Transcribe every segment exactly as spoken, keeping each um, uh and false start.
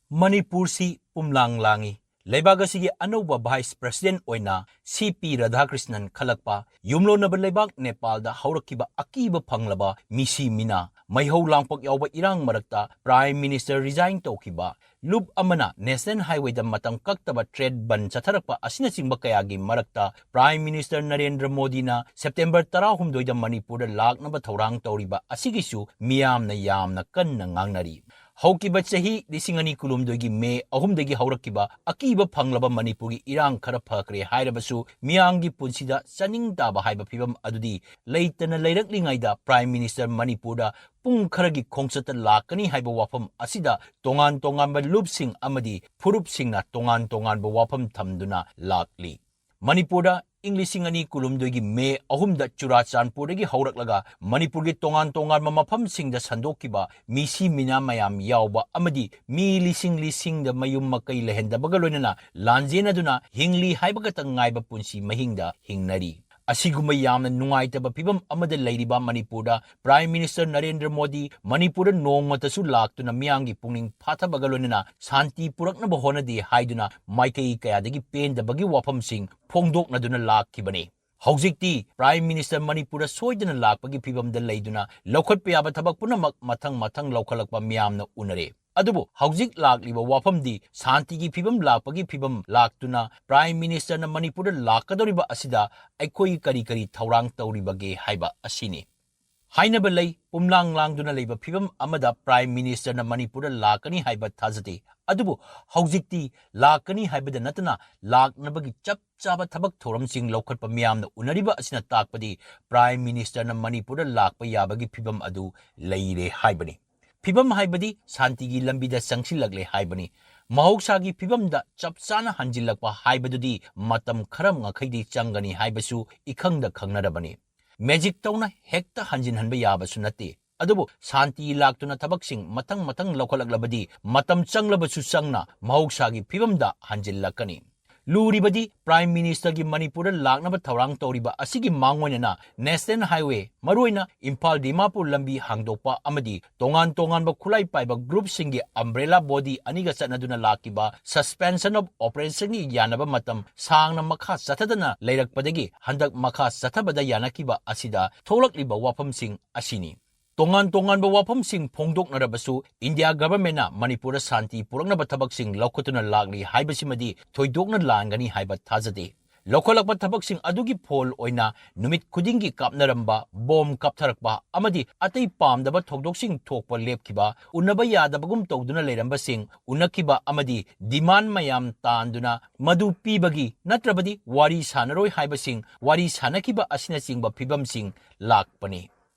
ꯃꯅꯤꯄꯨꯔꯁꯤ ꯄꯨꯝꯂꯥꯡ ꯂꯥꯡꯏ꯫ ꯂꯩꯕꯥꯛ ꯑꯁꯤꯒꯤ ꯑꯅꯧꯕ Vice President ꯑꯣꯏꯅ ꯁꯤ ꯄꯤ ꯔꯥꯙꯥꯀ꯭ꯔꯤꯁꯅꯟ ꯈꯜꯂꯛꯄ, ꯌꯨꯝꯂꯣꯟꯅꯕ ꯂꯩꯕꯥꯛ ꯅꯦꯄꯥꯜꯗ ꯍꯧꯔꯛꯈꯤꯕ ꯑꯀꯤꯕ ꯐꯪꯂꯕ ꯃꯤꯁꯤ ꯃꯤꯅꯥ, ꯃꯩꯍꯧ ꯂꯥꯡꯄꯣꯛ ꯌꯥꯎꯕ ꯏꯔꯥꯡ ꯃꯔꯛꯇ Prime Minister resign ꯇꯧꯈꯤꯕ, ꯂꯨꯞ ꯑꯃꯅ National Highwayꯗ ꯃꯇꯝ ꯀꯛꯇꯕ trade ꯕꯟ ꯆꯠꯊꯔꯛꯄ ꯑꯁꯤꯅꯆꯤꯡꯕ ꯀꯌꯥꯒꯤ ꯃꯔꯛꯇ Prime Minister ꯅꯔꯦꯟꯗ꯭ꯔ ꯃꯣꯗꯤꯅ September ꯇꯔꯥꯍꯨꯝꯗꯣꯏꯗ ꯃꯅꯤꯄꯨꯔꯗ ꯂꯥꯛꯅꯕ ꯊꯧꯔꯥꯡ ꯇꯧꯔꯤꯕ ꯑꯁꯤꯒꯤꯁꯨ ꯃꯤꯌꯥꯝꯅ ꯌꯥꯝꯅ ꯀꯟꯅ ꯉꯥꯡꯅꯔꯤ꯫ ꯍꯧꯈꯤꯕ ꯆꯍꯤ ꯂꯤꯁꯤꯡ ꯑꯅꯤ ꯀꯨꯟꯍꯨꯝꯗꯣꯏꯒꯤ ꯃꯦ ꯑꯍꯨꯝꯗꯒꯤ ꯍꯧꯔꯛꯈꯤꯕ ꯑꯀꯤꯕ ꯐꯪꯂꯕ ꯃꯅꯤꯄꯨꯔꯒꯤ ꯏꯔꯥꯡ ꯈꯔ ꯐꯈ꯭ꯔꯦ ꯍꯥꯏꯔꯕꯁꯨ, ꯃꯤꯌꯥꯝꯒꯤ ꯄꯨꯟꯁꯤꯗ ꯆꯥꯅꯤꯡ ꯇꯥꯕ ꯍꯥꯏꯕ ꯐꯤꯕꯝ ꯑꯗꯨꯗꯤ ꯂꯩꯇꯅ ꯂꯩꯔꯛꯂꯤꯉꯩꯗ Prime Minister ꯃꯅꯤꯄꯨꯔꯗ ꯄꯨꯡ ꯈꯔꯒꯤ ꯈꯣꯡꯆꯠꯇ ꯂꯥꯛꯀꯅꯤ ꯍꯥꯏꯕ ꯋꯥꯐꯝ ꯑꯁꯤꯗ ꯇꯣꯉꯥꯟ ꯇꯣꯉꯥꯟꯕ ꯂꯨꯞꯁꯤꯡ ꯑꯃꯗꯤ ꯐꯨꯔꯨꯞꯁꯤꯡꯅ ꯇꯣꯉꯥꯟ ꯇꯣꯉꯥꯟꯕ ꯋꯥꯐꯝ ꯊꯝꯗꯨꯅ ꯂꯥꯛꯂꯤ꯫ ꯃꯅꯤꯄꯨꯔꯗ ꯏꯪ ꯂꯤꯁꯤꯡ ꯑꯅꯤ ꯀꯨꯟꯍꯨꯝꯗꯣꯏꯒꯤ ꯃꯦ ꯑꯍꯨꯝꯗ ꯆꯨꯔꯥꯆꯥꯟꯄꯨꯔꯗꯒꯤ ꯍꯧꯔꯛꯂꯒ ꯃꯅꯤꯄꯨꯔꯒꯤ ꯇꯣꯉꯥꯟ ꯇꯣꯉꯥꯟꯕ ꯃꯐꯝꯁꯤꯡꯗ ꯁꯟꯗꯣꯛꯈꯤꯕ ꯃꯤꯁꯤ ꯃꯤꯅꯥ ꯃꯌꯥꯝ ꯌꯥꯎꯕ ꯑꯃꯗꯤ ꯃꯤ ꯂꯤꯁꯤꯡ ꯂꯤꯁꯤꯡꯗ ꯃꯌꯨꯝ ꯃꯀꯩ ꯂꯩꯍꯟꯗꯕꯒ ꯂꯣꯏꯅꯅ ꯂꯥꯟꯖꯦꯟꯅꯗꯨꯅ ꯍꯤꯡꯂꯤ ꯍꯥꯏꯕ ꯈꯛꯇꯪ ꯉꯥꯏꯕ ꯄꯨꯟꯁꯤ ꯃꯍꯤꯡꯗ ꯍꯤꯡꯅꯔꯤ꯫ ꯑꯁꯤꯒꯨꯝꯕ ꯌꯥꯝꯅ ꯅꯨꯡꯉꯥꯏꯇꯕ ꯐꯤꯕꯝ ꯑꯃꯗ ꯂꯩꯔꯤꯕ ꯃꯅꯤꯄꯨꯔꯗ Prime Minister ꯅꯔꯦꯟꯗ꯭ꯔ ꯃꯣꯗꯤ ꯃꯅꯤꯄꯨꯔꯗ ꯅꯣꯡꯃꯇꯁꯨ ꯂꯥꯛꯇꯨꯅ ꯃꯤꯌꯥꯝꯒꯤ ꯄꯨꯛꯅꯤꯡ ꯐꯥꯊꯕꯒ ꯂꯣꯏꯅꯅ ꯁꯥꯟꯇꯤ ꯄꯨꯔꯛꯅꯕ ꯍꯣꯠꯅꯗꯦ ꯍꯥꯏꯗꯨꯅ ꯃꯥꯏꯀꯩ ꯀꯌꯥꯗꯒꯤ ꯄꯦꯟꯗꯕꯒꯤ ꯋꯥꯐꯝꯁꯤꯡ ꯐꯣꯡꯗꯣꯛꯅꯗꯨꯅ ꯂꯥꯛꯈꯤꯕꯅꯤ꯫ ꯍꯧꯖꯤꯛꯇꯤ Prime Minister ꯃꯅꯤꯄꯨꯔꯗ ꯁꯣꯏꯗꯅ ꯂꯥꯛꯄꯒꯤ ꯐꯤꯕꯝꯗ ꯂꯩꯗꯨꯅ ꯂꯧꯈꯠꯄ ꯌꯥꯕ ꯊꯕꯛ ꯄꯨꯝꯅꯃꯛ ꯃꯊꯪ ꯃꯊꯪ ꯂꯧꯈꯠꯂꯛꯄ ꯃꯤꯌꯥꯝꯅ ꯎꯅꯔꯦ꯫ ꯑꯗꯨꯕꯨ ꯍꯧꯖꯤꯛ ꯂꯥꯛꯂꯤꯕ ꯋꯥꯐꯝꯗꯤ ꯁꯥꯟꯇꯤꯒꯤ ꯐꯤꯕꯝ ꯂꯥꯛꯄꯒꯤ ꯐꯤꯕꯝ ꯂꯥꯛꯇꯨꯅ Prime Ministerꯅ ꯃꯅꯤꯄꯨꯔꯗ ꯂꯥꯛꯀꯗꯧꯔꯤꯕ ꯑꯁꯤꯗ ꯑꯩꯈꯣꯏ ꯀꯔꯤ ꯀꯔꯤ ꯊꯧꯔꯥꯡ ꯇꯧꯔꯤꯕꯒꯦ ꯍꯥꯏꯕ ꯑꯁꯤꯅꯤ꯫ ꯍꯥꯏꯅꯕ ꯂꯩ, ꯄꯨꯝꯂꯥꯡ ꯂꯥꯡꯗꯨꯅ ꯂꯩꯕ ꯐꯤꯕꯝ ꯑꯃꯗ Prime Ministerꯅ ꯃꯅꯤꯄꯨꯔꯗ ꯂꯥꯛꯀꯅꯤ ꯍꯥꯏꯕ ꯊꯥꯖꯗꯦ꯫ ꯑꯗꯨꯕꯨ ꯍꯧꯖꯤꯛꯇꯤ ꯂꯥꯛꯀꯅꯤ ꯍꯥꯏꯕꯗ ꯅꯠꯇꯅ ꯂꯥꯛꯅꯕꯒꯤ ꯆꯞ ꯆꯥꯕ ꯊꯕꯛ ꯊꯧꯔꯝꯁꯤꯡ ꯂꯧꯈꯠꯄ ꯃꯤꯌꯥꯝꯅ ꯎꯅꯔꯤꯕ ꯑꯁꯤꯅ ꯇꯥꯛꯄꯗꯤ Prime Ministerꯅ ꯃꯅꯤꯄꯨꯔꯗ ꯂꯥꯛꯄ ꯌꯥꯕꯒꯤ ꯐꯤꯕꯝ ꯑꯗꯨ ꯂꯩꯔꯦ ꯍꯥꯏꯕꯅꯤ꯫ ꯐꯤꯕꯝ ꯍꯥꯏꯕꯗꯤ ꯁꯥꯟꯇꯤꯒꯤ ꯂꯝꯕꯤꯗ ꯆꯪꯁꯤꯜꯂꯛꯂꯦ ꯍꯥꯏꯕꯅꯤ꯫ ꯃꯍꯧꯁꯥꯒꯤ ꯐꯤꯕꯝꯗ ꯆꯞ ꯆꯥꯅ ꯍꯟꯖꯤꯜꯂꯛꯄ ꯍꯥꯏꯕꯗꯨꯗꯤ ꯃꯇꯝ ꯈꯔ ꯃꯈꯩꯗꯤ ꯆꯪꯒꯅꯤ ꯍꯥꯏꯕꯁꯨ ꯏꯈꯪꯗ ꯈꯪꯅꯔꯕꯅꯤ꯫ Magic ꯇꯧꯅ ꯍꯦꯛꯇ ꯍꯟꯖꯤꯟꯍꯟꯕ ꯌꯥꯕꯁꯨ ꯅꯠꯇꯦ꯫ ꯑꯗꯨꯕꯨ ꯁꯥꯟꯇꯤ ꯂꯥꯛꯇꯨꯅ ꯊꯕꯛꯁꯤꯡ ꯃꯊꯪ ꯃꯊꯪ ꯂꯧꯈꯠꯂꯛꯂꯕꯗꯤ ꯃꯇꯝ ꯆꯪꯂꯕꯁꯨ ꯆꯪꯅ ꯃꯍꯧꯁꯥꯒꯤ ꯐꯤꯕꯝꯗ ꯍꯟꯖꯤꯜꯂꯛꯀꯅꯤ꯫ ꯂꯨꯔꯤꯕꯗꯤ Prime Ministerꯒꯤ ꯃꯅꯤꯄꯨꯔꯗ ꯂꯥꯛꯅꯕ ꯊꯧꯔꯥꯡ ꯇꯧꯔꯤꯕ ꯑꯁꯤꯒꯤ ꯃꯥꯡꯑꯣꯏꯅꯅ National Highway, ꯃꯔꯨꯑꯣꯏꯅ ꯏꯝꯐꯥꯜ ꯗꯤꯃꯥꯄꯨꯔ ꯂꯝꯕꯤ ꯍꯥꯡꯗꯣꯛꯄ ꯑꯃꯗꯤ ꯇꯣꯉꯥꯟ ꯇꯣꯉꯥꯟꯕ ꯈꯨꯠꯂꯥꯏ ꯄꯥꯏꯕ groupꯁꯤꯡꯒꯤ umbrella body ꯑꯅꯤꯒ ꯆꯠꯅꯗꯨꯅ ꯂꯥꯛꯈꯤꯕ Suspension of Operationꯒꯤ ꯌꯥꯅꯕ ꯃꯇꯝ ꯁꯥꯡꯅ ꯃꯈꯥ ꯆꯠꯊꯗꯅ ꯂꯩꯔꯛꯄꯗꯒꯤ ꯍꯟꯗꯛ ꯃꯈꯥ ꯆꯠꯊꯕꯗ ꯌꯥꯅꯈꯤꯕ ꯑꯁꯤꯗ ꯊꯣꯛꯂꯛꯂꯤꯕ ꯋꯥꯐꯝꯁꯤꯡ ꯑꯁꯤꯅꯤ꯫ ꯇꯣꯉꯥꯟ ꯇꯣꯉꯥꯟꯕ ꯋꯥꯐꯝꯁꯤꯡ ꯐꯣꯡꯗꯣꯛꯅꯔꯕꯁꯨ India Governmentꯅ ꯃꯅꯤꯄꯨꯔꯗ ꯁꯥꯟꯇꯤ ꯄꯨꯔꯛꯅꯕ ꯊꯕꯛꯁꯤꯡ ꯂꯧꯈꯠꯇꯨꯅ ꯂꯥꯛꯂꯤ ꯍꯥꯏꯕꯁꯤꯃꯗꯤ ꯊꯣꯏꯗꯣꯛꯅ ꯂꯥꯟꯒꯅꯤ ꯍꯥꯏꯕ ꯊꯥꯖꯗꯦ꯫ ꯂꯧꯈꯠꯂꯛꯄ ꯊꯕꯛꯁꯤꯡ ꯑꯗꯨꯒꯤ ꯐꯣꯜ ꯑꯣꯏꯅ ꯅꯨꯃꯤꯠ ꯈꯨꯗꯤꯡꯒꯤ ꯀꯥꯞꯅꯔꯝꯕ, ꯕꯣꯝ ꯀꯥꯞꯊꯔꯛꯄ ꯑꯃꯗꯤ ꯑꯇꯩ ꯄꯥꯝꯗꯕ ꯊꯧꯗꯣꯛꯁꯤꯡ ꯊꯣꯛꯄ ꯂꯦꯞꯈꯤꯕ, ꯎꯅꯕ ꯌꯥꯗꯕꯒꯨꯝ ꯇꯧꯗꯨꯅ ꯂꯩꯔꯝꯕꯁꯤꯡ ꯎꯅꯈꯤꯕ ꯑꯃꯗꯤ demand ꯃꯌꯥꯝ ꯇꯥꯟꯗꯨꯅ ꯃꯗꯨ ꯄꯤꯕꯒꯤ ꯅꯠꯇ꯭ꯔꯕꯗꯤ ꯋꯥꯔꯤ ꯁꯥꯟꯅꯔꯣꯏ ꯍꯥꯏꯕꯁꯤꯡ ꯋꯥꯔꯤ ꯁꯥꯟꯅꯈꯤꯕ ꯑꯁꯤꯅꯆꯤꯡꯕ ꯐꯤꯕꯝꯁꯤꯡ ꯂꯥꯛꯄꯅꯤ꯫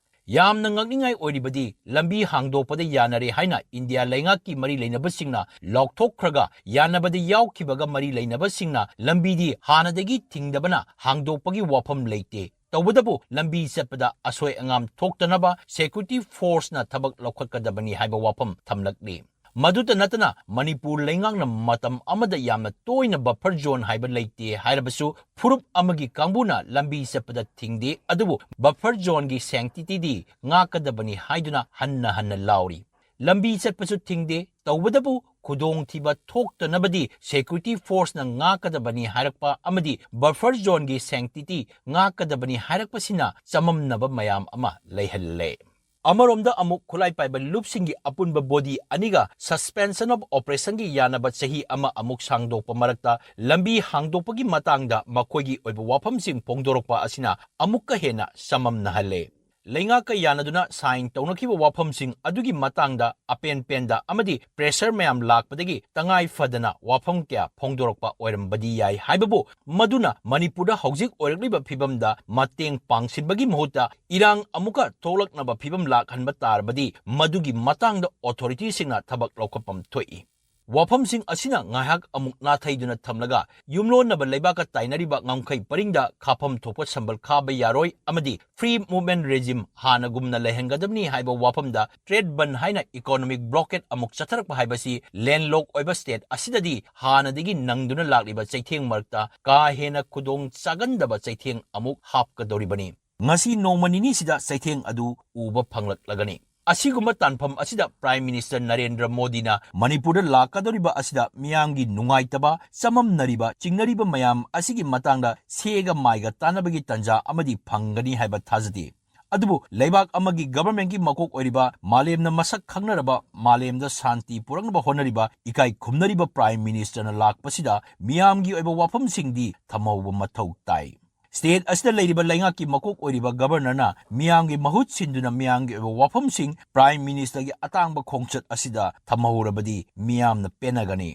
ꯌꯥꯝꯅ ꯉꯛꯅꯤꯡꯉꯥꯏ ꯑꯣꯏꯔꯤꯕꯗꯤ, ꯂꯝꯕꯤ ꯍꯥꯡꯗꯣꯛꯄꯗ ꯌꯥꯅꯔꯦ ꯍꯥꯏꯅ ꯏꯟꯗꯤꯌꯥ ꯂꯩꯉꯥꯛꯀꯤ ꯃꯔꯤ ꯂꯩꯅꯕꯁꯤꯡꯅ ꯂꯥꯎꯊꯣꯛꯈ꯭ꯔꯒ, ꯌꯥꯅꯕꯗ ꯌꯥꯎꯈꯤꯕꯒ ꯃꯔꯤ ꯂꯩꯅꯕꯁꯤꯡꯅ ꯂꯝꯕꯤꯗꯤ ꯍꯥꯟꯅꯗꯒꯤ ꯊꯤꯡꯗꯕꯅ ꯍꯥꯡꯗꯣꯛꯄꯒꯤ ꯋꯥꯐꯝ ꯂꯩꯇꯦ, ꯇꯧꯕꯇꯕꯨ ꯂꯝꯕꯤ ꯆꯠꯄꯗ ꯑꯁꯣꯏ ꯑꯉꯥꯝ ꯊꯣꯛꯇꯅꯕ security forceꯅ ꯊꯕꯛ ꯂꯧꯈꯠꯀꯗꯕꯅꯤ ꯍꯥꯏꯕ ꯋꯥꯐꯝ ꯊꯝꯂꯛꯂꯤ꯫ ꯃꯗꯨꯇ ꯅꯠꯇꯅ, ꯃꯅꯤꯄꯨꯔ ꯂꯩꯉꯥꯛꯅ ꯃꯇꯝ ꯑꯃꯗ ꯌꯥꯝꯅ ꯇꯣꯏꯅ buffer zone ꯍꯥꯏꯕ ꯂꯩꯇꯦ ꯍꯥꯏꯔꯕꯁꯨ, ꯐꯨꯔꯨꯞ ꯑꯃꯒꯤ ꯀꯥꯡꯕꯨꯅ ꯂꯝꯕꯤ ꯆꯠꯄꯗ ꯊꯤꯡꯗꯦ, ꯑꯗꯨꯕꯨ buffer zoneꯒꯤ sanctityꯗꯤ ꯉꯥꯛꯀꯗꯕꯅꯤ ꯍꯥꯏꯗꯨꯅ ꯍꯟꯅ ꯍꯟꯅ ꯂꯥꯎꯔꯤ꯫ ꯂꯝꯕꯤ ꯆꯠꯄꯁꯨ ꯊꯤꯡꯗꯦ, ꯇꯧꯕꯇꯕꯨ ꯈꯨꯗꯣꯡꯊꯤꯕ ꯊꯣꯛꯇꯅꯕꯗꯤ security forceꯅ ꯉꯥꯛꯀꯗꯕꯅꯤ ꯍꯥꯏꯔꯛꯄ ꯑꯃꯗꯤ buffer zoneꯒꯤ sanctity ꯉꯥꯛꯀꯗꯕꯅꯤ ꯍꯥꯏꯔꯛꯄꯁꯤꯅ ꯆꯃꯝꯅꯕ ꯃꯌꯥꯝ ꯑꯃ ꯂꯩꯍꯜꯂꯦ꯫ ꯑꯃꯔꯣꯝꯗ ꯑꯃꯨꯛ ꯈꯨꯠꯂꯥꯏ ꯄꯥꯏꯕ ꯂꯨꯞꯁꯤꯡꯒꯤ ꯑꯄꯨꯟꯕ body ꯑꯅꯤꯒ Suspension of Operationꯒꯤ ꯌꯥꯅꯕ ꯆꯍꯤ ꯑꯃ ꯑꯃꯨꯛ ꯁꯥꯡꯗꯣꯛꯄ ꯃꯔꯛꯇ ꯂꯝꯕꯤ ꯍꯥꯡꯗꯣꯛꯄꯒꯤ ꯃꯇꯥꯡꯗ ꯃꯈꯣꯏꯒꯤ ꯑꯣꯏꯕ ꯋꯥꯐꯝꯁꯤꯡ ꯐꯣꯡꯗꯣꯔꯛꯄ ꯑꯁꯤꯅ ꯑꯃꯨꯛꯀ ꯍꯦꯟꯅ ꯆꯃꯝꯅꯍꯜꯂꯦ꯫ ꯂꯩꯉꯥꯛꯀ ꯌꯥꯅꯗꯨꯅ sign ꯇꯧꯅꯈꯤꯕ ꯋꯥꯐꯝꯁꯤꯡ ꯑꯗꯨꯒꯤ ꯃꯇꯥꯡꯗ ꯑꯄꯦꯟ ꯄꯦꯟꯗ ꯑꯃꯗꯤ pressure ꯃꯌꯥꯝ ꯂꯥꯛꯄꯗꯒꯤ ꯇꯉꯥꯏ ꯐꯗꯅ ꯋꯥꯐꯝ ꯀꯌꯥ ꯐꯣꯡꯗꯣꯔꯛꯄ ꯑꯣꯏꯔꯝꯕꯗꯤ ꯌꯥꯏ ꯍꯥꯏꯕꯕꯨ, ꯃꯗꯨꯅ ꯃꯅꯤꯄꯨꯔꯗ ꯍꯧꯖꯤꯛ ꯑꯣꯏꯔꯛꯂꯤꯕ ꯐꯤꯕꯝꯗ ꯃꯇꯦꯡ ꯄꯥꯡꯁꯤꯟꯕꯒꯤ ꯃꯍꯨꯠꯇ ꯏꯔꯥꯡ ꯑꯃꯨꯛꯀ ꯊꯣꯛꯂꯛꯅꯕ ꯐꯤꯕꯝ ꯂꯥꯛꯍꯟꯕ ꯇꯥꯔꯕꯗꯤ, ꯃꯗꯨꯒꯤ ꯃꯇꯥꯡꯗ authorityꯁꯤꯡꯅ ꯊꯕꯛ ꯂꯧꯈꯠꯐꯝ ꯊꯣꯛꯏ꯫ ꯋꯥꯐꯝꯁꯤꯡ ꯑꯁꯤꯅ ꯉꯥꯏꯍꯥꯛ ꯑꯃꯨꯛ ꯅꯥꯊꯩꯗꯨꯅ ꯊꯝꯂꯒ ꯌꯨꯝꯂꯣꯟꯅꯕ ꯂꯩꯕꯥꯛꯀ ꯇꯥꯏꯅꯔꯤꯕ ꯉꯝꯈꯩ ꯄꯔꯤꯡꯗ ꯈꯥꯐꯝ ꯊꯣꯛꯄ ꯁꯝꯕꯜ ꯈꯥꯕ ꯌꯥꯔꯣꯏ ꯑꯃꯗꯤ free movement regime ꯍꯥꯟꯅꯒꯨꯝꯅ ꯂꯩꯍꯟꯒꯗꯕꯅꯤ ꯍꯥꯏꯕ ꯋꯥꯐꯝꯗ trade ban ꯍꯥꯏꯅ economic blockade ꯑꯃꯨꯛ ꯆꯠꯊꯔꯛꯄ ꯍꯥꯏꯕꯁꯤ landlock ꯑꯣꯏꯕ state ꯑꯁꯤꯗꯗꯤ ꯍꯥꯟꯅꯗꯒꯤ ꯅꯪꯗꯨꯅ ꯂꯥꯛꯂꯤꯕ ꯆꯩꯊꯦꯡ ꯃꯔꯛꯇ ꯀꯥ ꯍꯦꯟꯅ ꯈꯨꯗꯣꯡ ꯆꯥꯒꯟꯗꯕ ꯆꯩꯊꯦꯡ ꯑꯃꯨꯛ ꯍꯥꯞꯀꯗꯧꯔꯤꯕꯅꯤ꯫ ꯉꯁꯤ ꯅꯣꯡꯃ ꯅꯤꯅꯤꯁꯤꯗ ꯆꯩꯊꯦꯡ ꯑꯗꯨ ꯎꯕ ꯐꯪꯂꯛꯂꯒꯅꯤ꯫ ꯑꯁꯤꯒꯨꯝꯕ ꯇꯥꯟꯐꯝ ꯑꯁꯤꯗ Prime Minister ꯅꯔꯦꯟꯗ꯭ꯔ ꯃꯣꯗꯤꯅ ꯃꯅꯤꯄꯨꯔꯗ ꯂꯥꯛꯀꯗꯧꯔꯤꯕ ꯑꯁꯤꯗ ꯃꯤꯌꯥꯝꯒꯤ ꯅꯨꯡꯉꯥꯏꯇꯕ, ꯆꯃꯝꯅꯔꯤꯕ, ꯆꯤꯡꯅꯔꯤꯕ ꯃꯌꯥꯝ ꯑꯁꯤꯒꯤ ꯃꯇꯥꯡꯗ ꯁꯦꯒ ꯃꯥꯏꯒ ꯇꯥꯟꯅꯕꯒꯤ ꯇꯥꯟꯖꯥ ꯑꯃꯗꯤ ꯐꯪꯒꯅꯤ ꯍꯥꯏꯕ ꯊꯥꯖꯗꯦ꯫ ꯑꯗꯨꯕꯨ ꯂꯩꯕꯥꯛ ꯑꯃꯒꯤ governmentꯀꯤ ꯃꯀꯣꯛ ꯑꯣꯏꯔꯤꯕ, ꯃꯥꯂꯦꯝꯅ ꯃꯁꯛ ꯈꯪꯅꯔꯕ, ꯃꯥꯂꯦꯝꯗ ꯁꯥꯟꯇꯤ ꯄꯨꯔꯛꯅꯕ ꯍꯣꯠꯅꯔꯤꯕ, ꯏꯀꯥꯏ ꯈꯨꯝꯅꯔꯤꯕ Prime Ministerꯅ ꯂꯥꯛꯄꯁꯤꯗ ꯃꯤꯌꯥꯝꯒꯤ ꯑꯣꯏꯕ ꯋꯥꯐꯝꯁꯤꯡꯗꯤ ꯊꯝꯍꯧꯕ ꯃꯊꯧ ꯇꯥꯏ꯫ State ꯑꯁꯤꯗ ꯂꯩꯔꯤꯕ ꯂꯩꯉꯥꯛꯀꯤ ꯃꯀꯣꯛ ꯑꯣꯏꯔꯤꯕ Governorꯅ ꯃꯤꯌꯥꯝꯒꯤ ꯃꯍꯨꯠ ꯁꯤꯟꯗꯨꯅ ꯃꯤꯌꯥꯝꯒꯤ ꯑꯣꯏꯕ ꯋꯥꯐꯝꯁꯤꯡ Prime Ministerꯒꯤ ꯑꯇꯥꯡꯕ ꯈꯣꯡꯆꯠ ꯑꯁꯤꯗ ꯊꯝꯍꯧꯔꯕꯗꯤ ꯃꯤꯌꯥꯝꯅ ꯄꯦꯟꯅꯒꯅꯤ꯫